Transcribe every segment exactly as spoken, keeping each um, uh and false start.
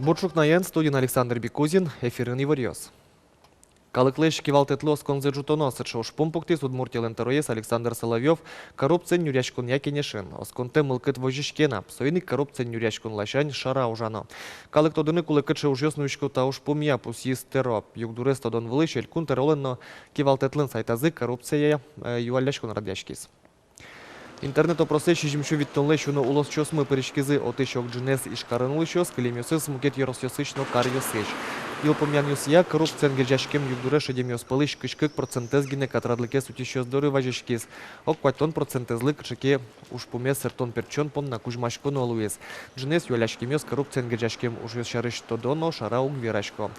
Бур ӵукнаен, студиын Александр Бекузин, эфирын иворъёс. Калыклэсь кивалтэтлы осконзэ ӝутоно, сыӵе ужпум пуктӥз Удмуртилэн тӧроез Александр Соловьёв коррупциен нюръяськонъя кенешын. Осконтэ мылкыд возиське на, соин ик коррупциен нюръяськон ласянь шара ужано. Калык тодыны кулэ, кыӵе ужъёс нуисько та ужпумъя, пусйиз тӧро. Югдурез тодон вылысь Элькун тӧролэн но кивалтэтлэн сайтазы коррупцияя, э, юалляськон радъяськиз. Интернет-опросэ сизьымсю витьтонлэсь уно улосчиосмы пыриськизы, отысь ог ӝынез Ижкарын улӥсьёс, кылемъёсыз мукет ёросъёсысь но каръёсысь. Йылпумъянъёсъя, коррупциен герӟаськем югдуре шедемъёс пӧлысь кызь кык процентэз гинэ катрадлыкез утисьёс доры вазиськиз. Ог куатьтон процентэзлы кыӵе ке ужпумез сэрттон-пертчон понна кузьмаськоно луиз. Ӝынез юалляськемъёс коррупциен герӟаськем ужъёс сярысь тодо но шара уг верасько.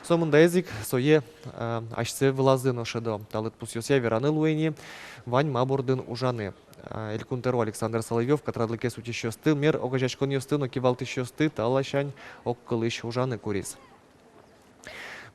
Со мындаез ик, сое, э, асьсэ вылазы но шӧдо. Та лыдпусъёсъя вераны луэ ини, вань ма бордын ужаны. А, Элькун тӧро Александр Соловьёв катрадлыкез утисьёсты, мер огазеяськонъёсты но кивалтӥсьёсты та ласянь огкылысь ужаны куриз.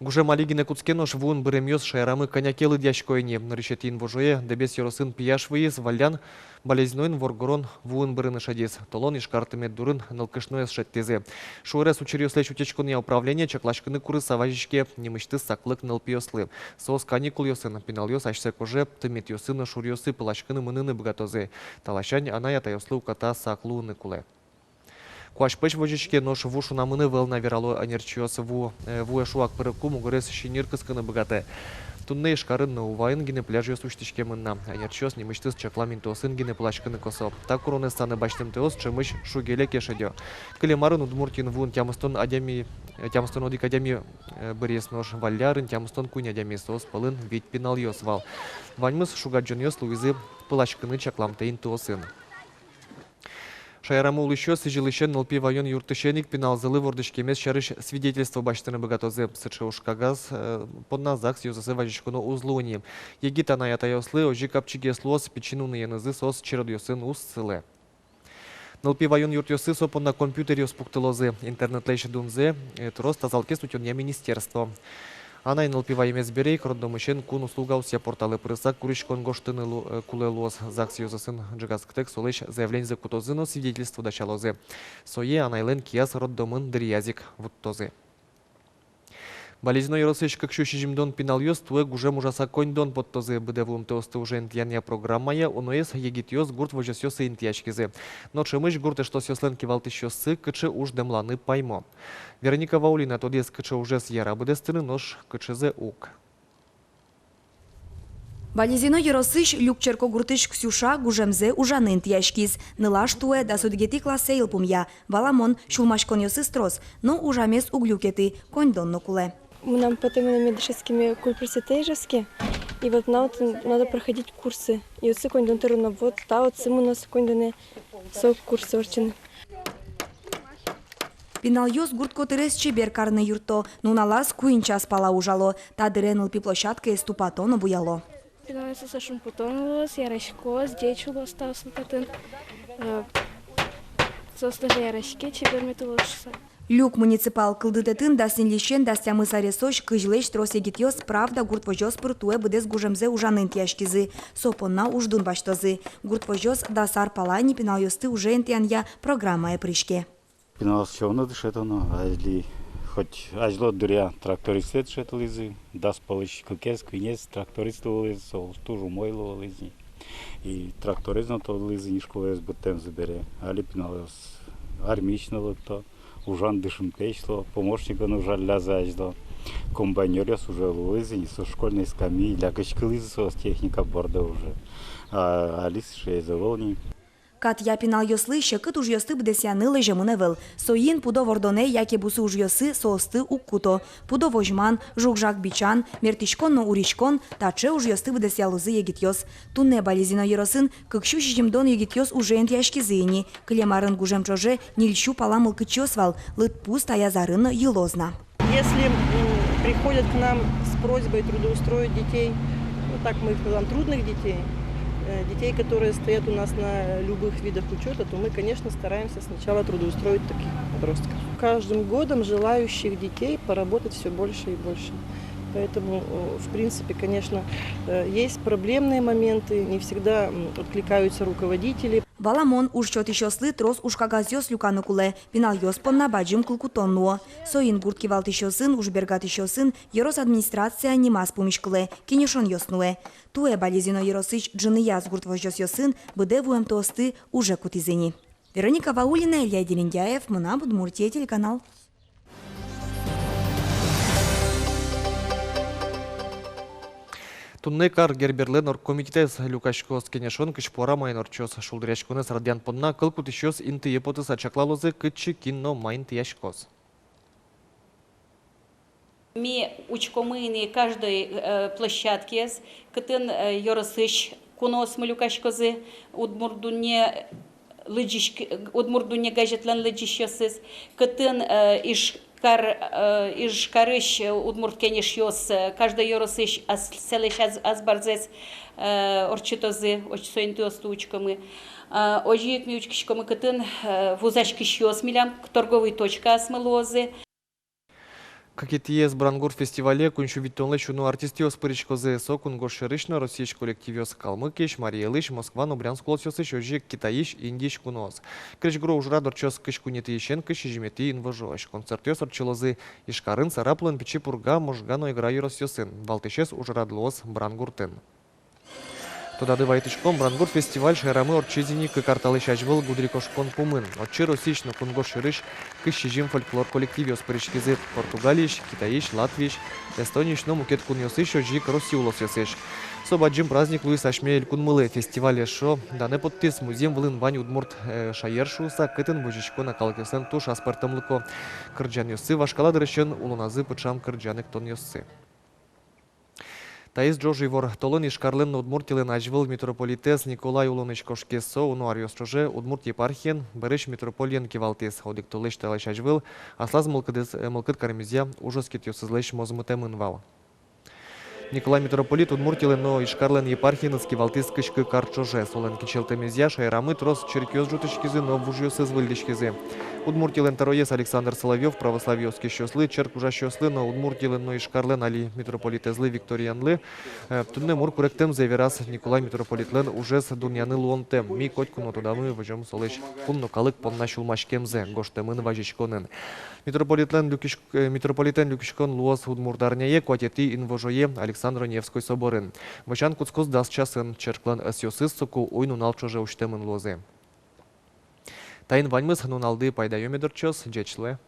Гужем али гинэ кутске, нош вуын быремъёс шаерамы кӧня ке лыдъясько ини. Нырысетӥ инвожое Дэбес ёросын пияш выйиз, валлян Балезиноын воргорон вуын бырыны шедиз. Толон Ижкар тымет дурын нылкышноез шедьтӥзы. Шуэрес учыръёслэсь утиськонъя управление чакласькыны курыса вазиське, нимысьтыз саклык нылпиослы. Соос каникулъёсын, пиналъёс асьсэ кожазы тыметъёсы но шуръёсы пыласькыны мыныны быгатозы. Та ласянь анай-атайёслы уката сак луыны кулэ. Куазь пӧсь возиське, нош ву шунамын ӧвӧл на, верало ӧнерчиос. Ву, э, вуэ шуак пырыку мугорез синйыр кыскыны быгатэ. Туннэ Ижкарын но Уваын гинэ пляжъёс усьтӥськемын на. Ӧнерчиос нимысьтыз чаклам интыосын гинэ пыласькыны косо. Та куронэз санэ басьтымтэос ӵемысь шуге-леке шедё. Кылем арын Удмуртиын вуын тямыстон адями, э, тямыстон одӥг адями, э, быръиз, нош валлян арын тямыстон куинь адями, соос пӧлын вить пиналъёс вал. Ваньмыз шуг-адӟонъёс луизы пыласькыны чакламтэ интыосын. Шаерамы улӥсьёс сӥзьылысен нылпи ваён юртысен ик пиналзылы вордӥськемез сярысь свидетельство басьтыны быгатозы. Сыӵе ужкагаз, э, понна ЗАГС ёзэсэ вазиськоно уз луы ни. Егит анай-атайёслы озьы капчигес луоз, пичи нуныенызы соос черодъёсын уз сылэ. Нылпи ваён юртъёсы со понна компьютеръёс пуктылозы. Интернетлэсь дунзэ, э, трос тазалыкез утёнъя министерство. Анай нылпи ваемез бере ик роддомысен кун услугаосъя порталэ пырыса куриськон гожтыны лу-, э, кулэ луоз. ЗАГС ёзэсын ӝегатскытэк солэсь заявленизэ кутозы но свидетельство дасялозы. Сое анайлэн кияз роддомын дыръяз ик вуттозы. Балезино ёросысь кык сю сизьымдон пиналъёс туэ гужем ужаса коньдон поттозы. Быдэ вуымтэосты уже интыянъя программая уноез егитъёс гурт возёсъёсы интыяськизы. Но ӵемысь гурт эштосъёслэн кивалтӥсьёссы кыӵе уж дэмланы паймо. Вероника Ваулина тодӥз, кыӵе ужез яра быдэстыны, нош кыӵезэ уг. Балезино ёросысь Люк черкогуртысь Ксюша гужемзэ ужаны интыяськиз. Нылаш туэ дас одӥгетӥ классэ йылпумъя. Валамон, сюлмаськонъёсыз трос, но ужамез уг люкеты, коньдон но кулэ. Мынам потэ, мынам дышетскеме культпросветэ Ижевске. И вот мынам отын надо проходить курсы. И отчы коньдон тыроно, вот та отчы мыноз коньдонэ, со курсы ортчыны. Пиналъёс гурт котырез чебер карыны юртто. Нуналаз куинь час пала ужало. Та дыре нылпи площадкаез тупато но буяло. Пиналъёслы со шумпотон луоз, яраськоз, ӟеч улоз та султатын. Э, соос тоже яраське, чебер мед улоз шуса. Люк муниципал кылдытэтын дас ньыльысен дас тямыс аресозь кызьлэсь трос егитъёс «Правда» гурт возёс пыр туэ быдэс гужемзэ ужаны интыяськизы. Со понна уждун басьтозы. Гурт возёс дас ар пала ини пиналъёсты уже интыянъя программае пыриське. Пиналъёс всё равно дышетоно, али хоть азьло дыръя трактористлы дышетылӥзы, дас пӧлысь кыкез, куинез тракторист луылӥз, со туж умой луылӥз ни. И тракторез но тодылӥзы ни школаез быдтэмзы бере. Али пиналъёс армиысь но лыкто, ужан дышымтэесь луо, помощникын ужаллязы азьло. Комбайнёръёс уже луылӥзы ни, со школьной скамьи лякиськылӥзы соос техника борды уже. А али сыӵеез ӧвӧл ни. Катъя пиналъёслы секыт ужъёсты быдэсъяны лэземын ӧвӧл. Соин пудо вордонэ яке бусы ужъёсы соосты уг куто. Пудо возьман, жуг-жаг бичан, мерттӥськон но уриськон — таӵе ужъёсты быдэсъялозы егитъёс. Туннэ Балезино ёросын кык сю сизьымдон егитъёс уже интыяськизы ини. Кылем арын гужем ӵоже ньыль сю пала мылкыдчиос вал, лыдпус таяз арын но йылоз на. Если, м, приходят к нам с просьбой трудоустроить детей, ну, так мы их называем, трудных детей, э, детей, которые стоят у нас на любых видах учёта, то мы, конечно, стараемся сначала трудоустроить таких подростков. С каждым годом желающих детей поработать всё больше и больше. Поэтому, э, в принципе, конечно, э, есть проблемные моменты, не всегда, м, откликаются руководители. Валамон, уж сётӥсьёслы трос ужкагазъёс люканы кулэ, пиналъёс понна бадӟым кыл кутон нуо. Соин гурт кивалтӥсьёсын, ужбергатӥсьёсын ёрос администрация нимаз пумиськылэ, кенешонъёс нуэ. Туэ Балезино ёросысь ӝыныяз гурт возёсъёсын быдэ вуэмтыосты уже кутӥзы ни. Вероника Ваулина, Илья Дерендяев, «Мынам Удмуртие» телеканал. Туннэ кар Герберлэн оргкомитетэз люкаськоз. Кенешон кызь куара маин ортчоз. Шулдыръяськонэз радъян понна кыл кутӥсьёс интые потыса чаклалозы, кытчы кин но маин тӥяськоз. Ми учкомы ини каждой, э, площадкаез, кытын, э, ёросысь куноосмы люкаськозы, «Удмурт дунне» лыдӟись-, «Удмурт дунне» газетлэн лыдӟисьёсыз, кытын, э, Ижкар, э, Ижкарысь, э, удмурт кенешъёс, э, каждой ёросысь ас-, сэлэсь аз-, азбарзэс, э, ортчытозы, оч-, со интыосты учкомы. Э, озьы ик ми учкиськомы, кытын, э, вузаськисьёс милям, торговый точкаосмы луозы. Кыкетӥез «Брангурт» фестивале куинь сю витьтонлэсь уно артистъёс пыриськозы. Со кунгож сьӧрысь но Россиысь коллективъёс: Калмыкиысь, Марий Элысь, Москва но Брянск улосъёсысь, озьы ик Китайысь, Индиысь куноос. Крезьгуро ужрад ортчоз кызь куинетӥысен кызь сизьыметӥ инвожоозь. Концертъёс ортчылозы Ижкарын, Сарапулын, Пичи Пурга, Можга но Игра ёросъёсын. Валтӥсез ужрад луоз Брангуртын. Тодады вайытӥськом, «Брангурт» фестиваль шаерамы ортчиз ини кык ар талэсь азьвыл гудырикошкон пумын. Отчы Россиысь но кунгож сьӧрысь кызь сизьым фольклор коллективъёс пыриськизы: Португалиысь, Китайысь, Латвиысь, Эстониысь но мукет кунъёсысь, озьы ик Россия улосъёсысь. Со бадӟым праздник луиз асьме элькунмылы. Фестиваль эшшо данэ поттӥз: музъем вылын вань удмурт, э, шаер шуыса, кытын возисько на калыкъёслэн туж аспӧртэмлыко кырӟанъёссы, вашкала дырысен улоназы пыӵам кырӟан-эктонъёссы. Таиз ӝож ивор. Толон Ижкарлэн но Удмуртилэн азьвыл митрополитэз Николай улонысь кошкиз. Со уно аръёс ӵоже удмурт епархиен, бӧрысь митрополиен кивалтӥз. Одӥг толэзь талэсь азьвыл аслаз мылкыдыз, э, мылкыд каремезъя уж оскытъёсызлэсь мозмытэмын вал. Николай митрополит Удмуртилэн но Ижкарлэн епархиеныз кивалтӥз кызь кык ар ӵоже. Солэн кичӧлтэмезъя шаерамы трос черкъёс ӝутӥськизы но вужъёсыз выльдӥськизы. Удмуртилэн тӧроез Александр Соловьёв православие оскисьёслы, черк ужасьёслы но Удмуртилэн но Ижкарлэн али митрополитэзлы Викторианлы, э, туннэ мур куректэмзэ вераз. Николай митрополитлэн ужез дунъяны луонтэм. Ми котьку но тодамы возём солэсь кун но калык понна сюлмаськемзэ, гожтэмын вазиськонын. Митрополитлэн люкись-, э, митрополитэн люкиськон луоз удмурт арняе, куатетӥ инвожое, Александро Невской соборын. Вӧсян кутскоз дас часын. Черклэн ӧсъёсыз соку уй-нунал ӵоже усьтэмын луозы. Таин ваньмыз. Нуналды пайдаё мед ортчоз. Ӟеч луэ.